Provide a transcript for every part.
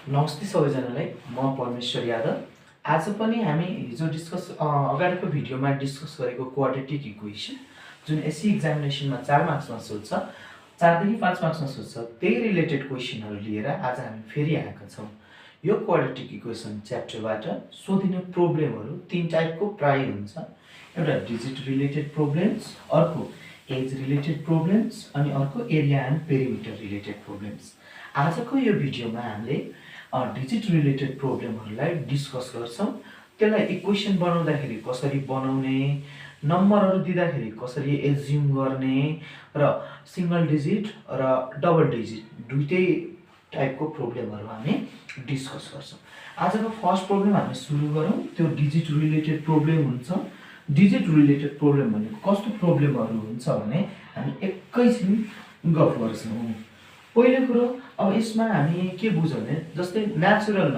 नमस्ते सबैजनालाई। म परमेश्वर यादव। आज पनि हामी हिजो अगाडिको भिडियोमा डिस्कस गरेको क्वाड्रेटिक इक्वेसन जुन एससी एक्जामिनेसनमा 4 मार्क्समा सोध्छ, 4 देखि 5 मार्क्समा सोध्छ, त्यही रिलेटेड क्वेसनहरू लिएर आज हामी फेरि आएका छौँ। यो क्वाड्रेटिक इक्वेसन च्याप्टरबाट सोधिने प्रोब्लेमहरू 3 टाइपको प्राय हुन्छ। एउटा डिजिट रिलेटेड प्रोब्लेम्स, अर्को एज रिलेटेड प्रोब्लेम्स अनि अर्को area and perimeter related problems. आजको यो भिडियोमा हामीले डिजिट रिलेटेड प्रोब्लेमहरूलाई डिस्कस गर्छौँ। त्यसलाई इक्वेसन बनाउँदाखेरि कसरी बनाउने, नम्बरहरू दिँदाखेरि कसरी एज्युम गर्ने र सिंगल डिजिट र डबल डिजिट दुईटै टाइपको प्रोब्लेमहरू हामी डिस्कस गर्छौँ। आजको फर्स्ट प्रोब्लेम हामी सुरु गरौँ। त्यो डिजिट रिलेटेड प्रोब्लेम हुन्छ। डिजिट रिलेटेड प्रोब्लेम भनेको कस्तो प्रोब्लेमहरू हुन्छ भने हामी एकैछिन गफ गर्छौँ। पहिलो कुरो, अब यसमा हामी के बुझ्यौँ भने जस्तै नेचुरल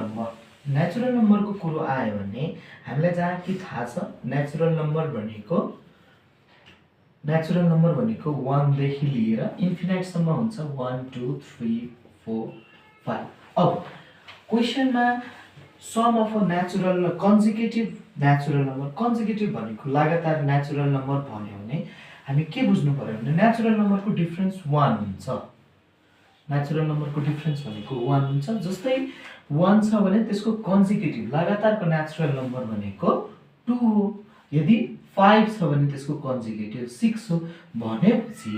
नम्बरको कुरो आयो भने हामीलाई जहाँ के थाहा छ, नेचुरल नम्बर भनेको 1 देखि लिएर इन्फिनाइटसम्म हुन्छ। 1 2 3 4 5। अब क्वेसनमा sum of a natural consecutive natural number, consecutive भनेको लगातार नेचुरल नम्बर भन्यो भने हामी के बुझ्नु पर्यो भने नेचुरल नम्बरको डिफरेन्स 1 हुन्छ। नेचुरल नम्बरको डिफरेन्स भनेको 1 हुन्छ। जस्तै 1 छ भने त्यसको कन्जिक्युटिभ लगातारको नेचुरल नम्बर भनेको 2 हो। यदि 5 छ भने त्यसको कन्जिक्युटिभ 6 हो। भनेपछि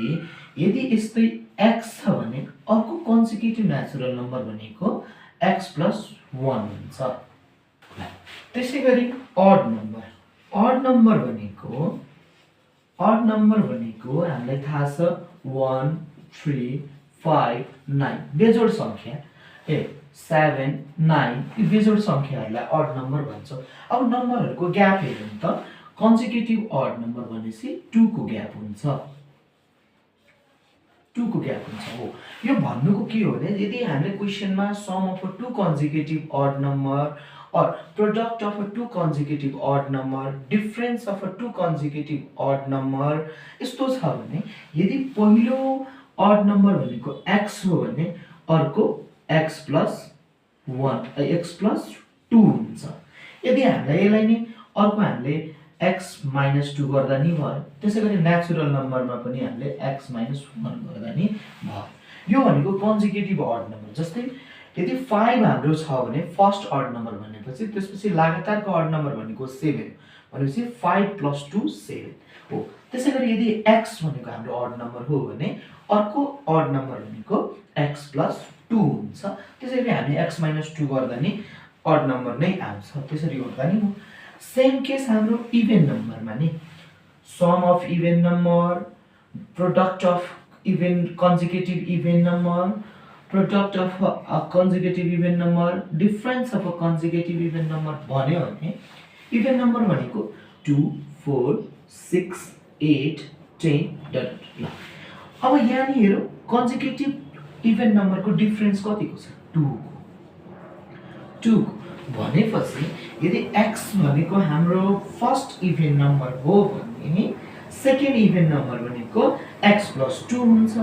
यदि यस्तै x छ भने अर्को कन्जिक्युटिभ नेचुरल नम्बर भनेको x + 1 हुन्छ। त्यसै गरी अड नम्बर भनेको हामीलाई थाहा छ 1 3 5 9 बेजोड संख्या, 7 9 यी बेजोड संख्याहरूलाई अड नम्बर भन्छौँ। अब नम्बरहरूको ग्याप हेरौँ त, कन्जिक्युटिभ अड नम्बर भनेपछि 2 को ग्याप हुन्छ। 2 को ग्याप हुन्छ हो। यो भन्नुको के हो भने यदि हामीले क्वेसनमा sum of 2 consecutive odd number or product of a 2 consecutive odd number, difference of a 2 consecutive odd number यस्तो छ भने यदि पहिलो odd number भनेको x हो भने अर्को x + 1 x + 2 हुन्छ। यदि हामीलाई यसलाई नि अर्को हामीले x - 2 गर्दा नि भयो। त्यसैगरी नेचुरल नम्बरमा पनि हामीले x - 1 गर्दा नि भयो। यो भनेको कन्जिक्युटिभ अड नम्बर। जस्तै यदि 5 हाम्रो छ भने फर्स्ट अड नम्बर भनेपछि त्यसपछि लगातारको अड नम्बर भनेको 7 भनेपछि 5 + 2 7 हो। त्यसैगरी यदि x भनेको हाम्रो अड नम्बर हो भने अर्को अड नम्बर भनेको x + 2 हुन्छ। त्यसैगरी हामी x - 2 गर्दा नि अड नम्बर नै आउँछ। त्यसरी गर्दा नि सेम केस हाम्रो इभेन नम्बरमा नि sum of even number, product of even consecutive even number, product of a consecutive even number, difference of a consecutive even number भन्यो भने इभेन नम्बर भनेको 2 4 6 8 10 ल। अब यहाँ नि हेरौँ कन्जिक्युटिभ इभेन नम्बरको डिफरेन्स कतिको छ, 2 भनेपछि यदि x भनेको हाम्रो फर्स्ट इभेन नम्बर हो भने सेकेन्ड इभेन नम्बर भनेको x + 2 हुन्छ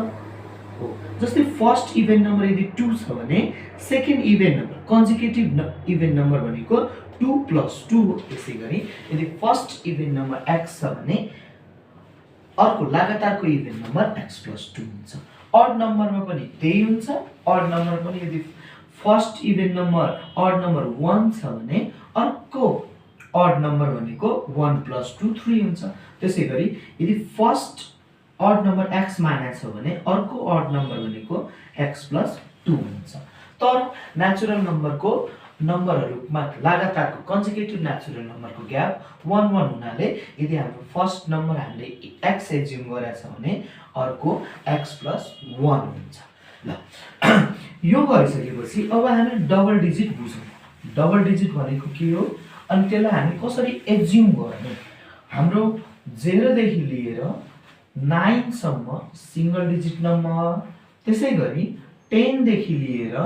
हो। जस्तै फर्स्ट इभेन नम्बर यदि 2 छ भने second even number consecutive even number भनेको 2 + 2 हो। त्यसैगरी यदि फर्स्ट इभेन नम्बर x छ भने अर्को लगातारको इभेन नम्बर x + 2 हुन्छ। अड नम्बरमा पनि त्यही हुन्छ। अड नम्बर पनि यदि first even number odd number 1 छ भने अर्को अड नम्बर भनेको 1 + 2 3 हुन्छ। त्यसैगरी यदि फर्स्ट अड नम्बर x - छ भने अर्को अड नम्बर भनेको x + 2 हुन्छ। तर नेचुरल नम्बरको नम्बरहरुमा लगातारको कन्जिक्युटिभ नेचुरल नम्बरको ग्याप 1 1 हुनाले यदि हाम्रो फर्स्ट नम्बर हामीले x एज्युम गरेछ भने अर्को x + 1 हुन्छ। ल यो गरिसकेपछि अब हामी डबल डिजिट बुझौँ। डबल डिजिट भनेको के हो अनि त्यसलाई हामी कसरी एज्युम गर्ने। हाम्रो 0 देखि लिएर 9 सम्म सिंगल डिजिट नम्बर, त्यसैगरी 10 देखि लिएर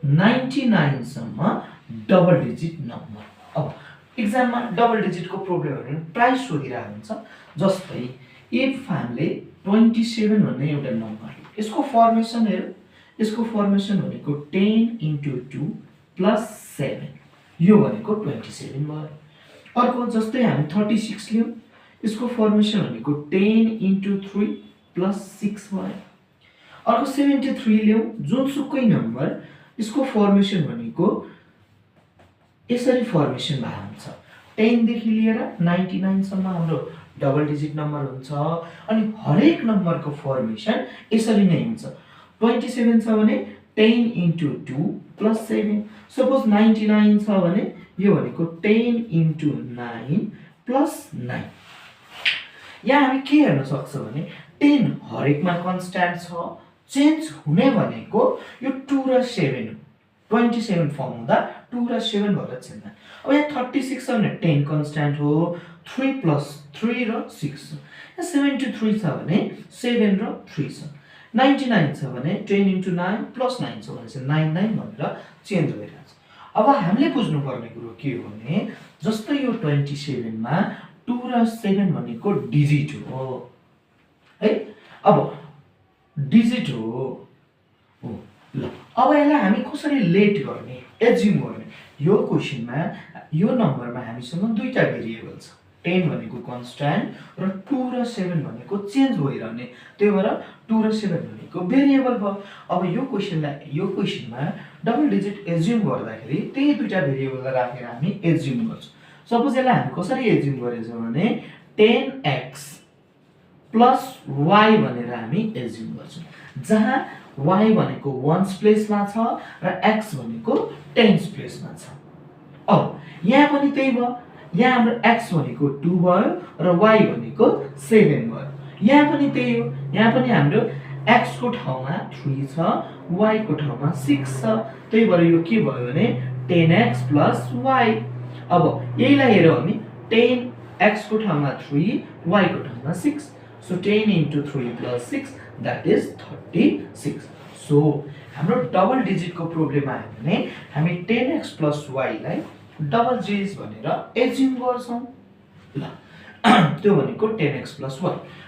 99 सम्म डबल डिजिट नम्बर। अब एक्जाममा डबल डिजिटको प्रोब्लेमहरु प्राय सोधिरहेको हुन्छ। जस्तै इफ हामीले 27 भन्ने एउटा नम्बर, यसको फर्मेसन हेरौँ। यसको फर्मेसन भनेको 10 into 2 plus 7 यो भनेको 27 भयो। अर्को जस्तै हामी 36 लियौं, यसको फर्मेसन भनेको 10 into 3 plus 6 भयो। अर्को 73 लियौं, जुनसुकै नम्बर यसको फर्मेसन भनेको यसरी फर्मेसन भए हुन्छ। 10 देखि लिएर 99 सम्म हाम्रो डबल डिजिट नम्बर हुन्छ अनि हरेक नम्बरको फर्मेसन यसरी नै हुन्छ। 27 छ भने 10 into 2 plus 7, सपोज 99 छ भने यो भनेको 10 into 9 plus 9। यहाँ हामी के हेर्न सक्छ भने 10 हरेकमा कन्स्ट्यान्ट छ, चेन्ज हुने भनेको यो 2 र 7 हो। 27 फर्म हुँदा 2 र 7 भएर चेन्ज। अब यहाँ 36 छ भने 10 कन्स्ट्यान्ट हो, 3 plus 3 र 6। यहाँ 73 छ भने 7 र 3 छ। 99 छ भने 10 into 9 plus 9 छ भने चाहिँ 99 भनेर चेन्ज भइरहेछ। अब हामीले बुझ्नुपर्ने कुरो के हो भने जस्तै यो 27 मा 2 र 7 भनेको डिजिट हो है। अब डिजिट हो ल, अब यसलाई हामी कसरी लेट गर्ने, एज्युम गर्ने? यो क्वेशनमा यो नम्बरमा हामीसँग दुईटा भेरिएबल छ, 10 भनेको कन्स्ट्यान्ट र 2 र 7 भनेको चेन्ज भइरहने, त्यही भएर 2 र 7 भनेको भेरिएबल भयो। अब यो क्वेशनमा डबल डिजिट एज्युम गर्दाखेरि त्यही दुईटा भेरिएबललाई राखेर हामी एज्युम गर्छौं। सपोज यसलाई हामी कसरी एज्युम गरेछौं भने 10x plus y भनेर हामी एज्युम गर्छौं, जहाँ y भनेको वन्स प्लेसमा छ र x भनेको टेन्स प्लेसमा छ। अब यहाँ पनि त्यही भयो, यहाँ हाम्रो x भनेको 2 भयो र y भनेको 7 भयो। यहाँ पनि त्यही हो, यहाँ पनि हाम्रो x को ठाउँमा 3 छ, y को ठाउँमा 6 छ, त्यही भएर यो के भयो भने 10x plus y। अब यहीलाई हेरौँ हामी, 10x को ठाउँमा 3, y को ठाउँमा 6, so 10 into 3 plus 6 that is 36। so हाम्रो डबल डिजिट को प्रब्लम आयो भने हामी 10x plus y लाई डबल डिजिट भनेर एज्युम गर्छौं ल। त्यो भनेको 10x plus y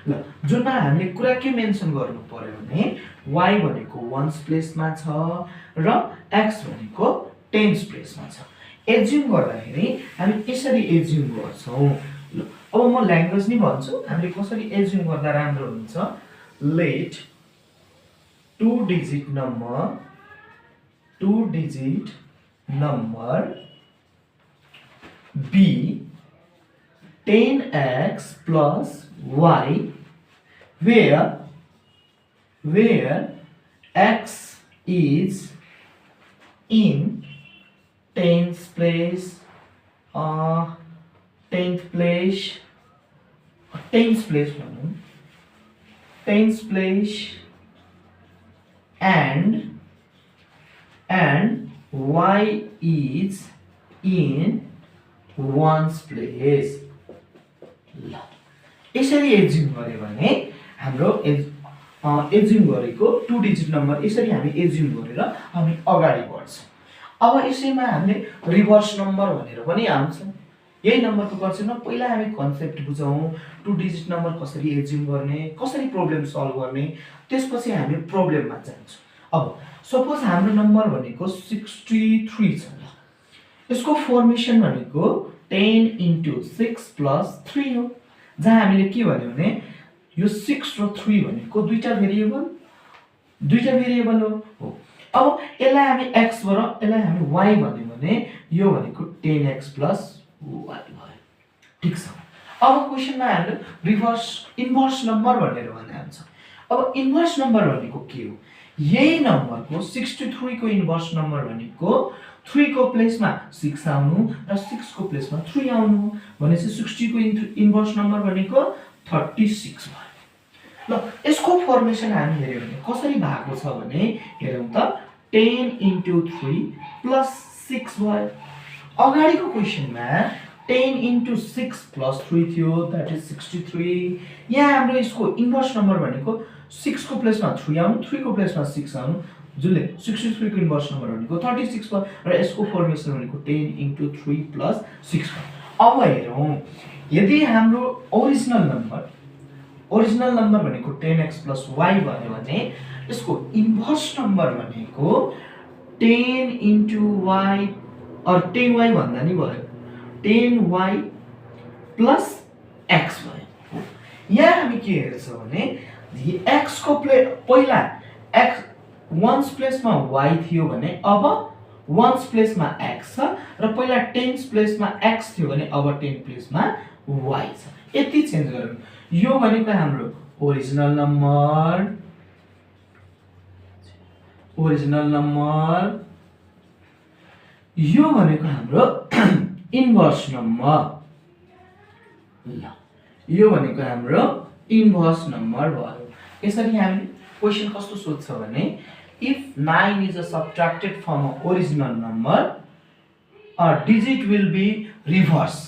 ल, जुनमा हामीले कुरा के मेन्सन गर्नु पर्यो भने y भनेको वन्स प्लेसमा छ र x भनेको टेन्स प्लेसमा छ। एज्युम गर्दाखेरि हामी यसरी एज्युम गर्छौं ल। अब म ल्याङ्ग्वेज नि भन्छु हामीले कसरी एज्युम गर्दा राम्रो हुन्छ। Let two digit number be 10x plus y where x is in tens place, and y is in ones place ल। यसरी एज्युम गर्यो भने हाम्रो एज्युम गरेको टू डिजिट नम्बर यसरी हामी एज्युम गरेर हामी अगाडि बढ्छौं। अब यसैमा हामीले रिभर्स नम्बर भनेर पनि आउँछ। यही नम्बरको कन्सेप्टमा पहिला हामी कन्सेप्ट बुझौं, टू डिजिट नम्बर कसरी एज्युम गर्ने, कसरी प्रब्लम सल्भ गर्ने, त्यसपछि हामी प्रब्लममा जान्छौं। अब सपोज हाम्रो नम्बर भनेको 63 छ ल, यसको फर्मेसन भनेको 10 into 6 plus 3 हो, जहाँ हामीले के भन्यो भने यो 6 र 3 भनेको दुईटा भेरिएबल हो। अब यसलाई हामी x र यसलाई हामी y भन्यो भने यो भनेको 10x plus y भयो। ठीक छ। अब क्वेशनमा हामीले इन्भर्स नम्बर भनेर भनेको छ। अब इन्भर्स नम्बर भनेको के हो? यही नम्बरको 63 को इन्भर्स नम्बर भनेको 3 को प्लेसमा 6 आउनु र 6 को प्लेसमा 3 आउनु भनेपछि 60 को इन्भर्स नम्बर भनेको 36 भयो ल। यसको फर्मेसन हामी हेर्यौं भने कसरी भएको छ भने हेरौं त, 10 into 3 plus 6 भयो। अगाडिको क्वेशनमा 10 into 6 plus 3 थियो, that is 63। यहाँ हाम्रो यसको इन्भर्स नम्बर भनेको 6 को प्लेसमा 3 आउनु, 3 को प्लेसमा 6 आउनु, जुनले 63 को इन्भर्स नम्बर भनेको 36 भयो र यसको फर्मेसन भनेको 10 into 3 plus 6 भयो। अब हेरौं, यदि हाम्रो ओरिजिनल नम्बर भनेको 10x plus y भन्यो भने यसको इन्भर्स नम्बर भनेको 10 into y or 10y भन्दा नि भयो 10y plus x भयो। यहाँ हामी के हेर्छौँ भने x को पहिला x वन्स प्लेसमा y थियो भने अब वन्स प्लेसमा x छ र पहिला टेन्स प्लेसमा x थियो भने अब 10 प्लेसमा y छ। यति चेन्ज गरौँ। यो भनेको हाम्रो ओरिजिनल नम्बर यो भनेको हाम्रो इन्भर्स नम्बर। ल यो भनेको हाम्रो इन्भर्स नम्बर भयो। यसरी हामीले क्वेशन कस्तो सोध्छ भने if 9 is a subtracted from an original number, a digit will be reverse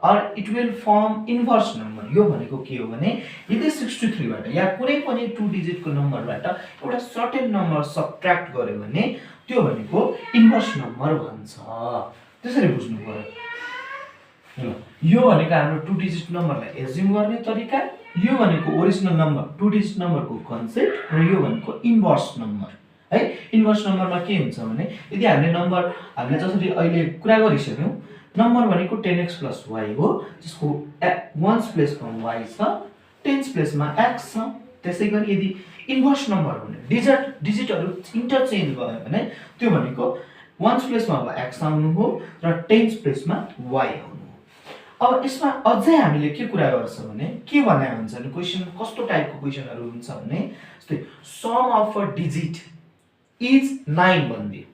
or it will form inverse number. यो भनेको के हो भने यदि 63 बाट या कुनै पनि 2 डिजिट को नम्बरबाट एउटा सर्टेन नम्बर सबट्र्याक्ट गर्यो भने त्यो भनेको इन्भर्स नम्बर भन्छ। त्यसरी बुझ्नु पर्यो। यो भनेको हाम्रो 2 डिजिट नम्बरलाई एज्युम गर्ने तरिका, यो भनेको ओरिजिनल नम्बर 2 डिजिट नम्बरको कन्सेप्ट र यो भनेको इन्भर्स नम्बर है। इन्भर्स नम्बरमा के हुन्छ भने यदि हामीले जसरी अहिले कुरा गरिसक्यौं नम्बर भनेको 10x + y हो जसको वन्स प्लेसमा y छ टेन्स प्लेसमा x छ। त्यसैगरी यदि इन्भर्स नम्बर भने डिजिटहरु इन्टरचेन्ज भयो भने त्यो भनेको वन्स प्लेसमा अब x आउनु हो र टेन्स प्लेसमा y आउनु हो। अब यसमा अझै हामीले के कुरा गर्छ भने के भनेको हुन्छ भने क्वेशन कस्तो टाइपको क्वेशनहरु हुन्छ भने जस्तै sum of a digit is 9 भन्दियो।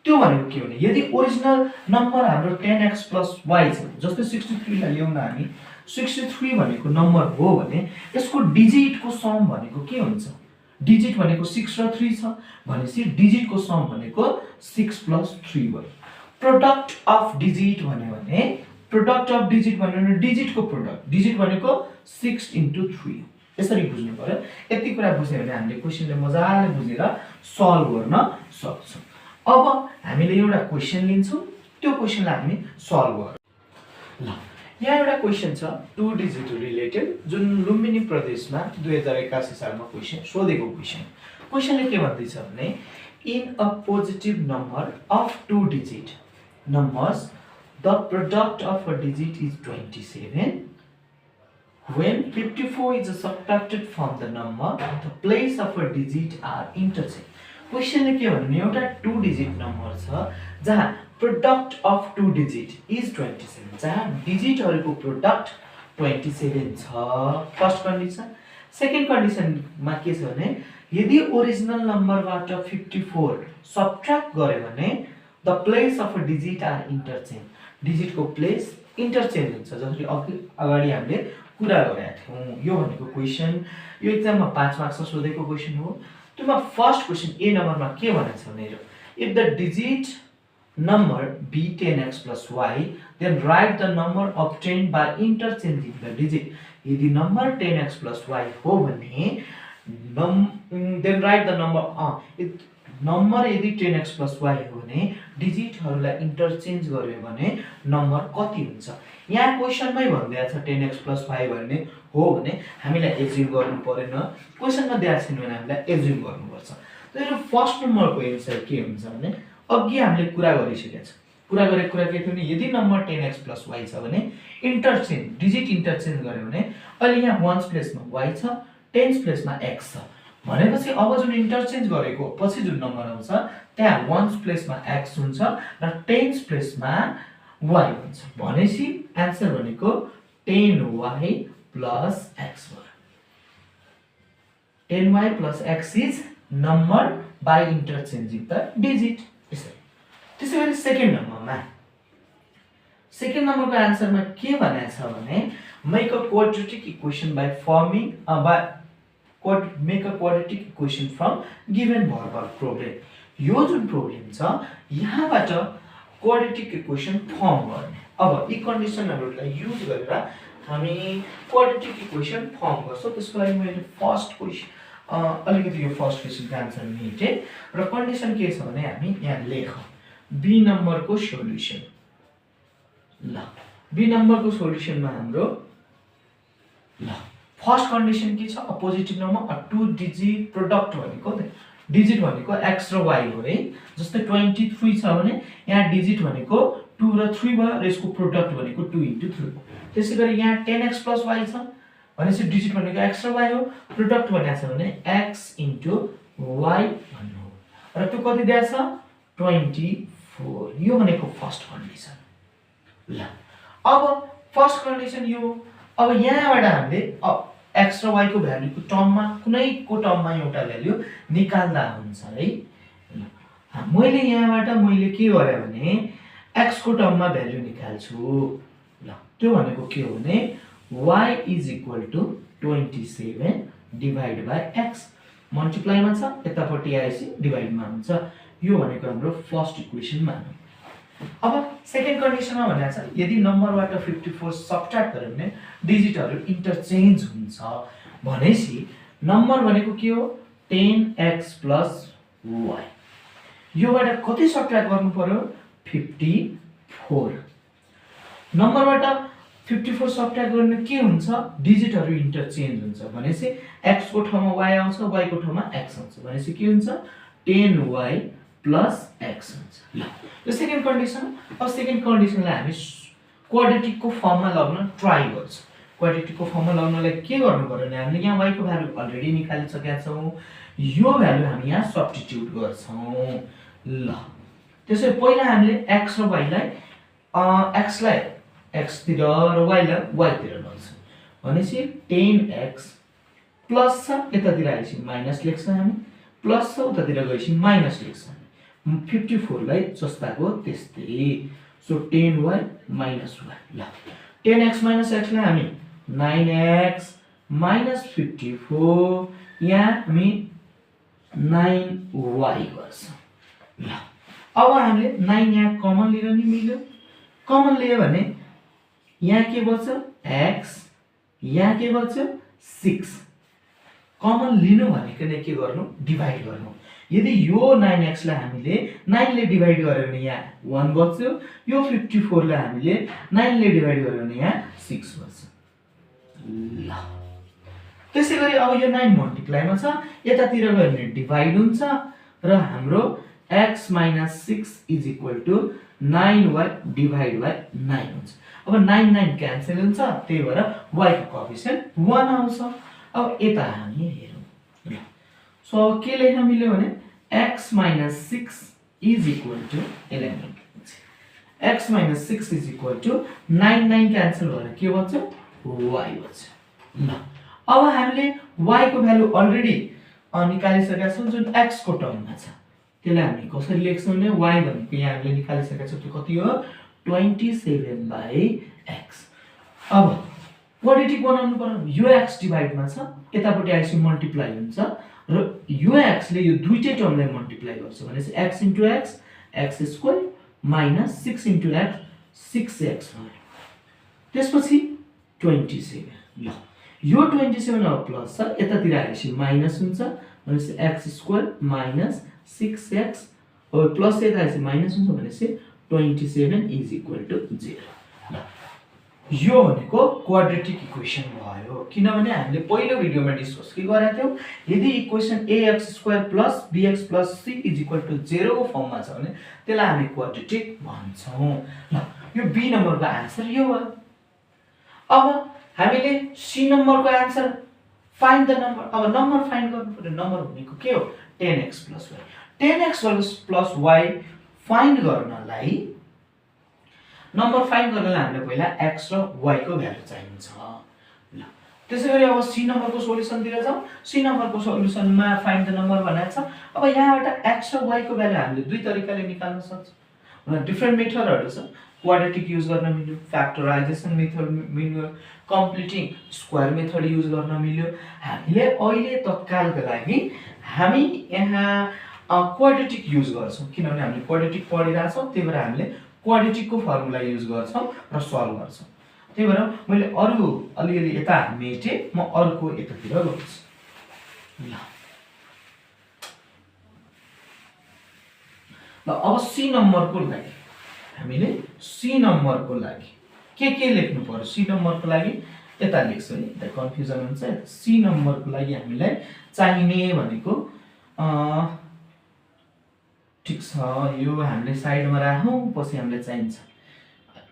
त्यो भनेको के भने यदि ओरिजिनल नम्बर हाम्रो 10x + y छ जस्तै 63 लाई ल्याउन हामी 63 भनेको नम्बर हो भने यसको डिजिटको सम भनेको के हुन्छ? डिजिट भनेको 6 र 3 छ भनेपछि डिजिटको सम भनेको 6 + 3 भयो। प्रोडक्ट अफ डिजिट भन्यो भने प्रोडक्ट अफ डिजिट भन्यो भने डिजिटको प्रोडक्ट डिजिट भनेको 6 × 3 यसरी बुझ्नु पर्यो। यति कुरा बुझ्यो भने हामीले क्वेशनले मजाले बुझेर सल्भ गर्न सक्छौं। अब हामीले एउटा क्वेशन लिन्छौं त्यो क्वेशनलाई हामी सल्भ गरौँ। ल यहाँ एउटा क्वेशन छ 2 डिजिट रिलेटेड जुन लुम्बिनी प्रदेशमा 2081 सालमा क्वेशन सोधेको क्वेशनले के भन्दैछ भने in a positive number of 2 digit numbers the product of a digit is 27 when 54 is subtracted from the number the place of a digit are interchanged। क्वेशनले के भन्ने एउटा 2 डिजिट नम्बर छ जहाँ प्रोडक्ट अफ 2 डिजिट इज 27 जहाँ डिजिटहरुको product 27 छ first condition. Second कन्डिसनमा के छ भने यदि ओरिजिनल नम्बरबाट 54 सबट्र्याक्ट गर्यो भने the place of a digit are interchange डिजिटको प्लेस इन्टरचेन्ज हुन्छ जसरी अगाडि हामीले कुरा गरेका थियौं। यो भनेको क्वेशन यो एक्जाममा 5 मार्क्समा सोधेको क्वेशन हो। त्यसमा फर्स्ट क्वेशन ए नम्बरमा के भनेको छ भने if the digit number be 10x + y then write the number obtained by interchanging the digit। यदि नम्बर 10x + y हो भने then write the number number यदि 10x + y हो भने डिजिटहरुलाई इन्टरचेन्ज गर्यो भने नम्बर कति हुन्छ? यहाँ क्वेशनमै भन्दैछ 10x + y भन्ने हो भने हामीलाई एज्युम गर्नु पर्दैन। क्वेशनमा दिएको छैन भने हामीलाई एज्युम गर्नुपर्छ। त्यसैले फर्स्ट नम्बरको एन्सर के हुन्छ भने अघि हामीले कुरा गरिसकेका छौं। कुरा गरेको कुरा के थियो भने यदि नम्बर 10x + y छ भने इन्टरचेन्ज डिजिट इन्टरचेन्ज गर्यो भने अहिले यहाँ वन्स प्लेसमा y छ टेन्स प्लेसमा x छ भनेपछि अब जुन इन्टरचेन्ज गरेको पछि जुन नम्बर आउँछ त्यहाँ वन्स प्लेसमा x हुन्छ र टेन्स प्लेसमा y हुन्छ भनेपछि आन्सर भनेको 10y + x भयो। 10y + x is number by interchanging the digit. त्यसैगरी सेकेन्ड नम्बरको आन्सरमा के भनेको छ भने make a quadratic equation by forming make a quadratic equation from given verbal problem। यो जुन प्रब्लम छ यहाँबाट क्वाड्रेटिक इक्वेसन फर्म गर्ने। अब यी कन्डिसनहरुलाई युज गरेर हामी क्वाड्रेटिक इक्वेसन फर्म गर्छौं। त्यसको लागि मैले फर्स्ट क्वेशन अलिकति यो फर्स्ट क्वेशनको आन्सर मेटे र कन्डिसन के छ भने हामी यहाँ लेखौं बी नम्बरको सोलुसन। ल बी नम्बरको सोलुसनमा हाम्रो ल फर्स्ट कन्डिसन के छ a positive number a two digit product भनेको डिजिट भनेको x र y हो है जस्तै 23 छ भने यहाँ डिजिट भनेको 2 र 3 भयो र यसको प्रोडक्ट भनेको 2 * 3 त्यसैगरी यहाँ 10x + y छ भनेपछि डिजिट भनेको x र y हो प्रोडक्ट भनेको छ भने x * y भन्नु हो र त्यो कति दिएको छ 24 यो भनेको फर्स्ट कन्डिसन ल अब फर्स्ट कन्डिसन यो अब यहाँबाट हामीले x र y को भ्यालुको टर्ममा कुनैको टर्ममा एउटा भ्यालु निकाल्दा हुन्छ है मैले यहाँबाट मैले के गरे भने x को टर्ममा भ्यालु निकाल्छु ल त्यो भनेको के हो भने y = 27 डिभाइड बाइ x मल्टिप्लाइमा छ यतापट्टि आएपछि डिभाइडमा हुन्छ यो भनेको हाम्रो फर्स्ट इक्वेसन मानौं अब सेकेन्ड कन्डिसनमा भनेको छ यदि नम्बरबाट 54 सबट्र्याक्ट गर्यो भने डिजिटहरु इन्टरचेन्ज हुन्छ भनेपछि नम्बर भनेको के हो 10x + y योबाट कति सबट्र्याक्ट गर्नु पर्यो 54 नम्बरबाट 54 सबट्र्याक्ट गर्ने के हुन्छ डिजिटहरु इन्टरचेन्ज हुन्छ भनेपछि x को ठाउँमा y आउँछ y को ठाउँमा x आउँछ भनेपछि के हुन्छ 10y + x हुन्छ ल यो सेकेन्ड कन्डिसन अब सेकेन्ड कन्डिसनलाई हामी क्वाड्रेटिकको फर्ममा लगाउन ट्राई गर्छौं क्वाड्रेटिकको फर्ममा लगाउनलाई के गर्नु पर्यो भने हामीले यहाँ y को भ्यालु अलरेडी निकालिसकेका छौं यो भ्यालु हामी यहाँ सब्स्टिट्युट गर्छौं ल त्यसै पहिला हामीले x र y लाई x लाई x तिर र y लाई y तिर लग्छौं भनेपछि 10x प्लस छ यतातिर आएपछि माइनस लेख्छौं हामी प्लस छ उतातिर गएपछि माइनस लेख्छौं 54 लाई जस्ताको त्यस्तै सो 10y - y ल 10x - x लाई हामी 9x - 54 यहाँ हामी 9y गर्छौं ल अब हामीले 9 यहाँ कमन लिन नि मिल्यो कमन लियो भने यहाँ के बच्छ x यहाँ के बच्छ 6 कमन लिनु भनेको नै के गर्नु डिभाइड गर्नु यदि यो 9x लाई हामीले 9 ले डिभाइड गर्यो भने यहाँ 1 बच्यो यो 54 लाई हामीले 9 ले डिभाइड गर्यो भने यहाँ 6 बच्छ ल त्यसैगरी अब यो 9 मल्टिप्लाइमा छ यतातिर गयो भने डिभाइड हुन्छ र हाम्रो x - 6 = 9y डिभाइड बाइ 9 हुन्छ अब 9 9 क्यान्सल हुन्छ त्यही भएर y को कोएफिसिएन्ट 1 आउँछ अब यता हामी हेरौं ल सो के लेख्न मिल्यो भने x - 6 = 11 x - 6 = 9 9 क्यान्सल भएर के बच्छ y बच्छ ल अब हामीले y को भ्यालु अलरेडी निकालिसकेका छौं जुन x को टर्ममा छ त्यसलाई हामी कसरी लेख्छौं भने y भनेको यहाँ हामीले निकालिसकेका छौं त्यो कति हो 27/x अब क्वाड्रेटिक बनाउनु पर्यो यो x डिभाइडमा छ यतापट्टि आएपछि मल्टिप्लाई हुन्छ र यो x ले यो दुईटै टर्मलाई मल्टिप्लाई गर्छ भनेपछि x * x x² - 6 * x 6x भयो त्यसपछि 27 ल यो 27 अब प्लस छ यतातिर आएपछि माइनस हुन्छ भनेपछि x² - 6x और प्लस यता आएपछि माइनस हुन्छ भनेपछि 27 = 0 ल यो भनेको क्वाड्रेटिक इक्वेसन भयो किनभने हामीले पहिलो भिडियोमा डिस्कस के गरेका थियौ यदि इक्वेसन ax² + bx + c = 0 को फर्ममा छ भने त्यसलाई हामी क्वाड्रेटिक भन्छौं ल यो बी नम्बरको आन्सर यो हो अब हामीले सी नम्बरको आन्सर फाइन्ड द नम्बर अब नम्बर फाइन्ड गर्नु पर्यो नम्बर भनेको के हो 10x + y 10x + y find गर्नलाई नम्बर फाइन्ड गर्नलाई हामीले पहिला x र y को भ्यालु चाहिन्छ ल त्यसैगरी अब सी नम्बरको सोलुसन तिर जाऊ सी नम्बरको सोलुसनमा फाइन्ड द नम्बर भनेको छ अब यहाँबाट x र y को भ्यालु हामीले दुई तरिकाले निकाल्न सक्छौं डिफरेन्ट मेथडहरु छ क्वाड्रेटिक युज गर्न मिल्यो फ्याक्टराइजेसन मेथड मिल्यो कम्प्लिटिङ स्क्वायर मेथड युज गर्न मिल्यो हामीले अहिले तत्कालको लागि हामी यहाँ क्वाड्रेटिक युज गर्छौं किनभने हामीले क्वाड्रेटिक पढिरहेका छौं त्यही भएर हामीले क्वाड्रेटिकको फर्मुला युज गर्छौं र सल्भ गर्छौं त्यही भएर मैले अरु अलिअलि यता मेटे म अर्को यतातिर गर्छु ल अब सी नम्बरको लागि हामीले सी नम्बरको लागि के लेख्नु पर्यो सी नम्बरको लागि यता लेख्छु है, यता कन्फ्युजन हुन्छ। सी नम्बरको लागि हामीलाई चाहिने भनेको ठीक छ, यो हामीले साइडमा राखौँ, पछि हामीलाई चाहिन्छ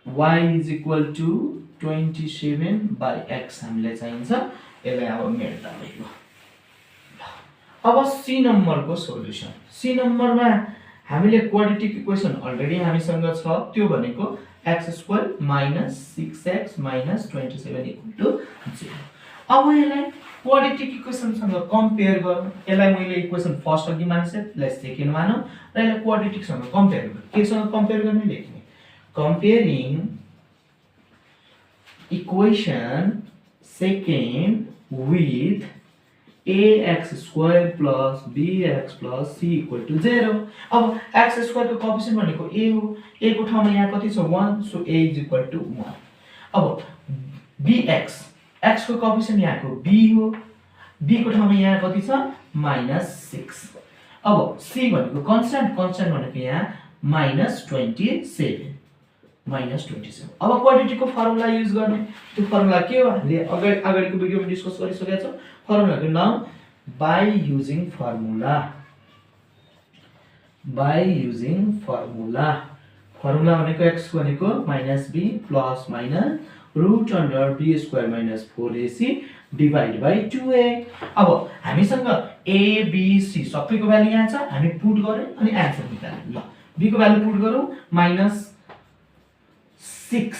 y is equal to 27/x हामीलाई चाहिन्छ। यसलाई अब मेल्टा भयो। अब सी नम्बरको सोलुसन, सी नम्बरमा हामीले क्वाड्रेटिक इक्वेसन अलरेडी हामीसँग छ, त्यो भनेको x² - 6x - 27 = 0। अब यसलाई क्वाड्रेटिक इक्वेसनसँग कम्पेयर गरौँ। यसलाई मैले इक्वेसन फर्स्ट अघि मानिसै, यसलाई सेकेन्ड मानौँ र यसलाई क्वाड्रेटिकसँग कम्पेयर गरौँ। केसँग कम्पेयर गर्ने लेख्ने, comparing equation second with ax² + bx + c = 0। अब x² को कोएफिसिएन्ट भनेको a हो, a को ठाउँमा यहाँ कति छ 1, सो a = 1। अब bx, x को कोएफिसिएन्ट यहाँको b हो, b को ठाउँमा यहाँ कति छ -6। अब c भनेको कन्स्ट्यान्ट, कन्स्ट्यान्ट भनेको यहाँ -27, -27। अब क्वाड्रेटिकको फर्मुला युज गर्ने, त्यो फर्मुला के हो हामीले अगाडिको भिडियोमा डिस्कस गरिसकेका छौं। फर्मुलाको नाम by using formula, by using formula. Formula भनेको x भनेको -b plus minus √b² - 4ac divide by 2a। अब हामीसँग a b c सबैको भ्यालु यहाँ छ, हामी पुट गर्यौं अनि आन्सर निकाल्यौं। ल b को भ्यालु पुट गरौँ, -6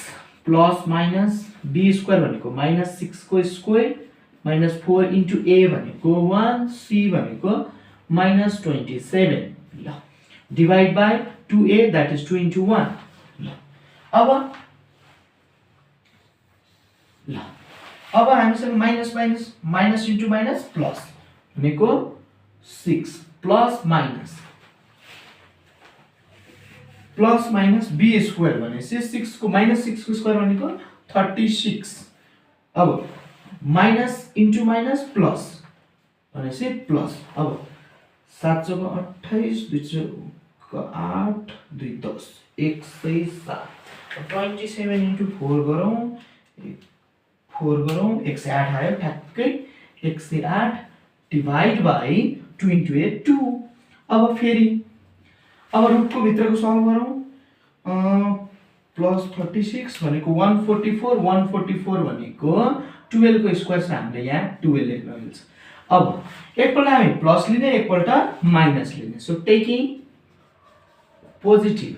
प्लस माइनस b² भनेको -6 को स्क्वायर -4 इन्टु a भनेको 1, c भनेको -27। ल divide by 2a, that is 2 into 1। अब हामीसँग minus minus, minus into minus plus भनेको 6 प्लस माइनस b² भनेपछि 6 को -6 को स्क्वायर भनेको 36। अब माइनस इन्टु माइनस प्लस भनेपछि प्लस। अब 7 जग्गा 28, 2 जग्गा 8, 2 10, 107। 27 इन्टु 4 गरौँ, 4 गरौँ, 108 आयो ठ्याक्कै। 108 डिवाइड बाइ 2 इन्टु 8 2। अब फेरि अब रुटको भित्रको सल्भ गरौँ, प्लस 36 भनेको 144, 144 भनेको 12 को स्क्वायर छ, हामीले यहाँ 12 लेख्न मिल्छ। अब एकपल्ट हामी प्लस लिने, एकपल्ट माइनस लिने। सो टेकिङ पोजिटिभ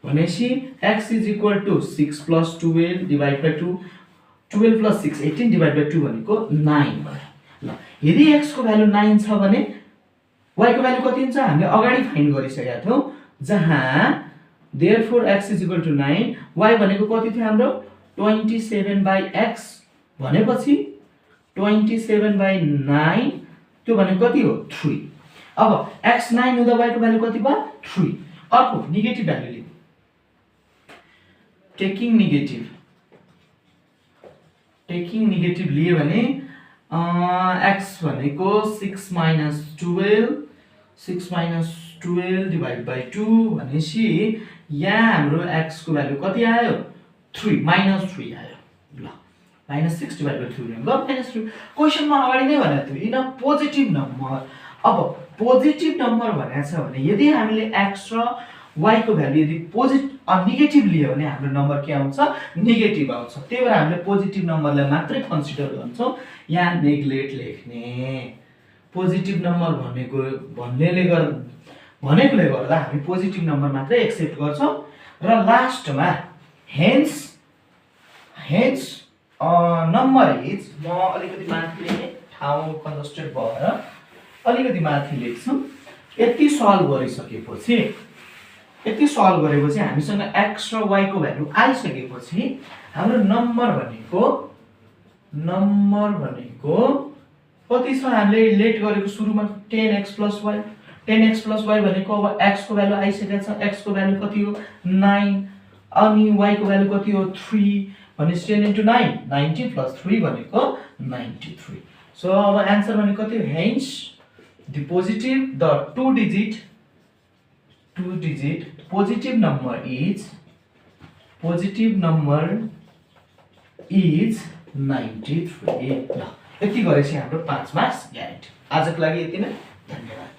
भनेपछि x = 6 + 12 divide by 2, 12 + 6 18 divide by 2 भनेको 9 भयो। ल यदि x को भ्यालु 9 छ भने y को भ्यालु कति हुन्छ हामीले अगाडि फाइन्ड गरिसकेका थियौं, जहाँ therefore x = 9, y भनेको कति थियो हाम्रो 27/x भनेपछि 27/9 त्यो भनेको कति हो 3। अब x 9 हुँदा y को भ्यालु कति भयो 3। अर्को नेगेटिभ भ्यालु लिऊ, टेकिङ नेगेटिभ लिए भने x भनेको 6 - 12 डिवाइड बाइ 2 भनेपछि यहाँ हाम्रो x को भ्यालु कति आयो 3 -3 आयो। ल -6 डिवाइड बाइ 3 ल -3। क्वेशनमा अगाडि नै भनेको थियो इन अ पोजिटिभ नम्बर। अब पोजिटिभ नम्बर भनेको छ भने यदि हामीले x र y को भ्यालु यदि नेगेटिभ लियो भने हाम्रो नम्बर के आउँछ नेगेटिभ आउँछ। त्यही भएर हामीले पोजिटिभ नम्बरलाई मात्रै कन्सिडर गर्छौं, यहाँ नेग्लेक्ट लेख्ने। पोजिटिभ नम्बर भनेकोले गर्दा हामी पोजिटिभ नम्बर मात्रै एक्सेप्ट गर्छौं। र लास्टमा हेन्स नम्बर इज, म अलिकति माथि लेख्ने, ठाउँ कन्जस्टेड भएर अलिकति माथि लेख्छु। यति सल्भ गरेपछि हामीसँग x र y को भ्यालु आइसकेपछि हाम्रो नम्बर भनेको कति छ हामीले लेट गरेको सुरुमा 10x + y। 10x + y भनेको अब x को भ्यालु आइसकेको छ, x को भ्यालु कति हो 9 अनि y को भ्यालु कति हो 3 भनेपछि 10 * 9 90 + 3 भनेको 93। सो अब आन्सर भनेको कति हो hence the two digit positive number is 93। ल यति गरेपछि हाम्रो 5 मार्क्स ग्यारेन्टी। आजको लागि यति नै, धन्यवाद।